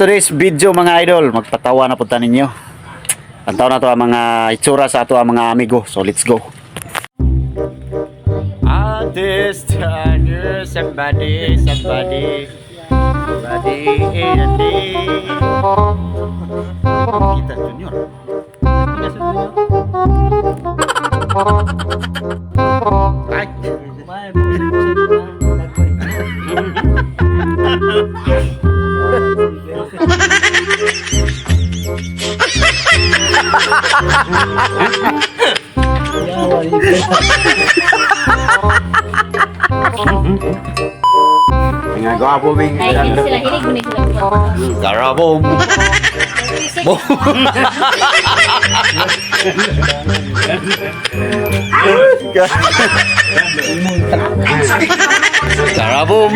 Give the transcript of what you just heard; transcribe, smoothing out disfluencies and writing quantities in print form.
Today's video, mga idol, magpatawa na punta ninyo. Tantaw na to ang mga itsura sa ato ang mga amigo. So let's go. At this time, somebody, somebody, somebody in a day. Kita Junior. Ay. Mga gwapo bing. Ay, hindi sila hilig, hindi sila kuha. Garabom. Garabom.